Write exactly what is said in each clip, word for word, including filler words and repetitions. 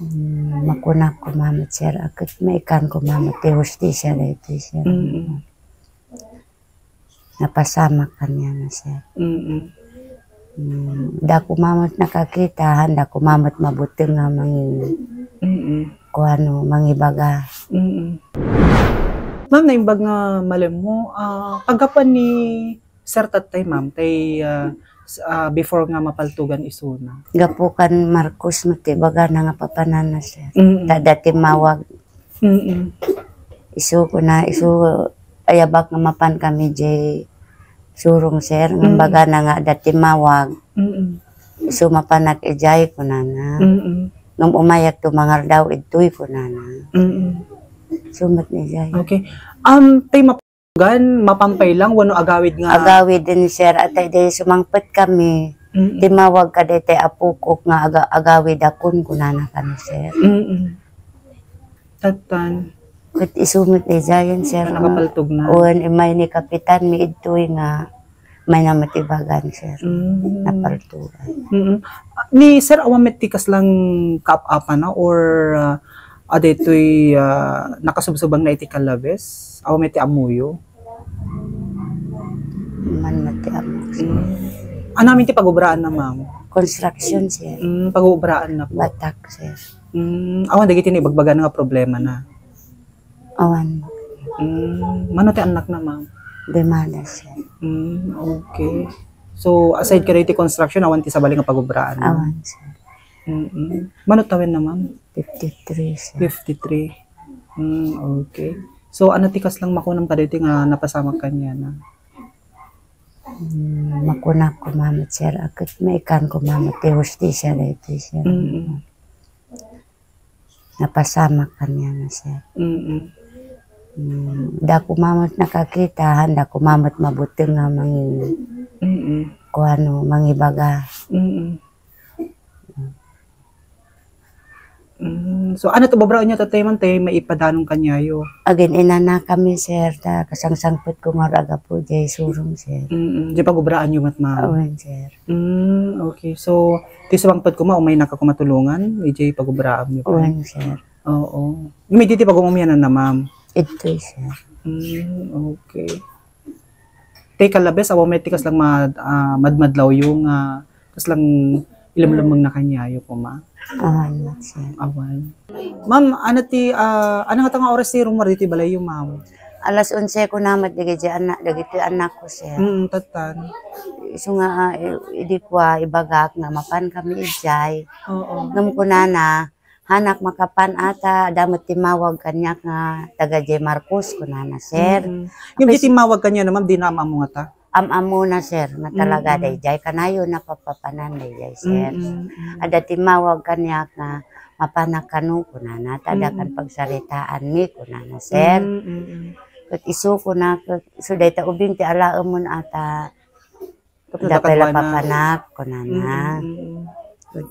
Mm, makunak koma met, sir, a ket maikan koma met ti hustisia daytoy, sir. Mm-mm. Napasamak kaniana, sir. Mm-mm. Mm, da koma met nakakita, han da koma met mabuteng nga mangi-, Mm-mm. kuano, mangibaga. Mm-mm. Ma'am, naimbag nga malemmo, ah, kaggapuan ni Sir Tatay, ma'am, tay, ah, s-, ah, before nga mapaltugan isuna. Gapu kan Marcos met ti ibagana nga papananna, sir. Mm-mm. Ta adda timmawag. Mm-mm. Isu kuna, isu ayabak nga mapan kami jay surong, sir. Nga Mm-mm. ibagana nga adda timmawag. Mm-mm. Isu mapanak ijay, kunana. Mm-mm. Ngem umayakto mangardaw idtoy, kunana. Mm-mm. Isu met ijay. Okay. Um, tay map-, gan, mapan pay lang, wenno agawid nga? Agawid din, sir. At tay day sumangpet kami. Mm-mm. Timmawag kadaytay apokok nga aga-, agawidakon, kunana kano, sir. Mm-mm. Tattan. Ket isu met ijayen, sir, nga nakapaltog na. Wen, immay ni Kapitan, miidtoy nga may namatibagan, sir. Mm. Napaltugan. Mm-mm. Ni sir, awan met ti kaslang kaap-apana or, ah, adaytoy, ah, nakasubsubangna iti kallabes? Awan met ti ammoyo? Man met ti ammo, sir. Mm. Ano amin ti pagubraanna, ma'am? Construction, sir. Mm, pagubraanna po. Batak, sir. Mm, awan dagiti naibagbagana nga problemana? Awan. Mm, mano ti annakna, ma'am? Lima na, sir. Mm, okay. So, aside kadagiti construction, awan ti sabali nga pagubraanna? Awan, sir. Mm-mm. Mano tawenna, ma'am? Fifty-three, sir. Fifty-three. Mm, okay. So, ano ti kaslang makunam kadaytoy nga napasamak kaniana? Mm, makunak koma met, sir, a ket maikan koma met ti hustisia daytoy, sir. Mm-mm. Napasamak kaniana, sir. Mm-mm. Mm, da koma met nakakita, han da koma met mabuteng nga mangi-, Mm-mm. kuano, mangibaga. Mm-mm. Mm, so, ano ti babraenyo, tatay, man, tay maipadanon kaniayo? Agin-inana kami, sir, ta kasangsangpet ko nga agapu jay surong, sir. Mm, di pagubraanyo met, ma'am? Awan, sir. Mm, okay. So, ti sumangpet koma, umaynaka koma tulongan, ijay pagubraanyo pa? Awan, sir. Oo. Immediate ti pagum-umyananna, ma'am? Idtoy, sir. Mm, okay. Tay kallabes, awan met ti kaslang mad-, ah, madmadlawyo nga kaslang ilemlemmengna kaniayo koma? Awan met, sir. Awan. Ma'am, ano ti, ah, ano ngata nga oras ti rummuar ditoy balayyo, ma'am? Alas onse kuna met dagiti anak, dagiti anakko, sir. Mm, tattan. Isu nga, ah, i-, idi kua, ibagak nga mapan kami idiay. Oo. Ngem kunana, hanak makapan ata, adda met timmawag kaniak nga taga jay Marcos, kunana, sir. Mm-mm. Ngem di timmawag kaniana, ma'am, dina am-ammo ngata? Am-ammona, sir, nga talaga Mm-mm. dayjay kanayon a papapanan dayjay, sir. Mm-mm, mm. Adda timmawag kaniak nga, "Mapanak kano?" kunana, "Ta adda kan Mm-mm. pagsaritaanmi," kunana, sir. Mm-mm, mm. Ket isu kuna, ket isu dayta ubing ti alaemon ata. Ket adda pay la papanak, kunana. Mm, mm, mm.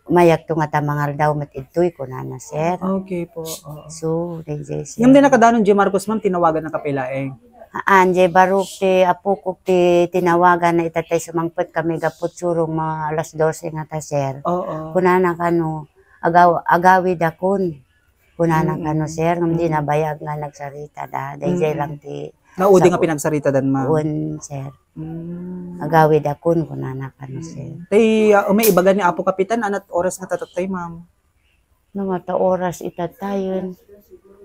Mayakto ngata mangardaw met idtoy, kunana, sir. Okay po, oo. So, dayjay, sir. Ngem di nakadanon jay Marcos, ma'am, tinawagannaka pay laeng? Haan, jay barok ti apokok ti tinawaganna ita tay sumangpet kami gapu surong mga alas dose ngata, sir. Oo. Kunana kano, "Agaw-, agawidakon." Kunana Mm. kano, sir, ngem di Mm. nabayag nga nagsarita da. Dayjay Mm. lang ti Naudi nga sao- pinagsaritadan, ma'am? Wen, sir. Mm. "Agawidakon," kunana kano, Mm. sir. Tay, ah, umay ibaga ni Apo Kapitan, anat oras nga tatatay, ma'am? No, mata oras itatayen.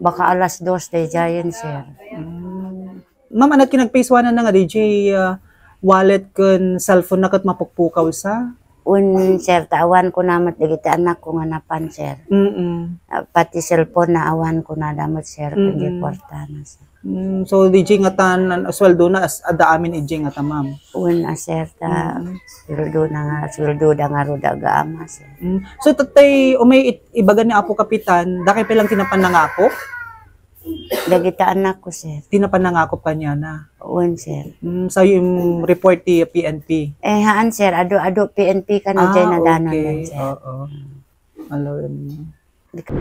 Baka alas dos dayjayen, sir. Mm. Ma'am, anat kinagpaysuananna nga dayjay, ah, wallet ken cellphone-na ket mapukpukaw sa? Wen, sir, ta awan kuna met dagiti anakko nga napan, sir. Mm-mm. Ah, pati cellphone-na awan kunada met, sir, ken di Mm-mm. kwartana, sir. Mm, so, dayjay ngata, suweldona, as-, adda amin dayjay ngata, ma'am? Wen, a, sir, ta Mm-mm. suweldona nga, suweldoda ngarud a agama, sir. Mm. So, tatay, umay it-, ibaga ni Apo Kapitan, dakay pay lang ti napan nangakop? Dagiti anakko, sir. Ti napan nangakop kaniana? Wen, sir. Mm, sayo im-report ti P N P? Eh, haan, sir. Adu, adu P N P kano, Ah, jay nadanon, okay. Sir. Oo. Mm. Alam. Di ka-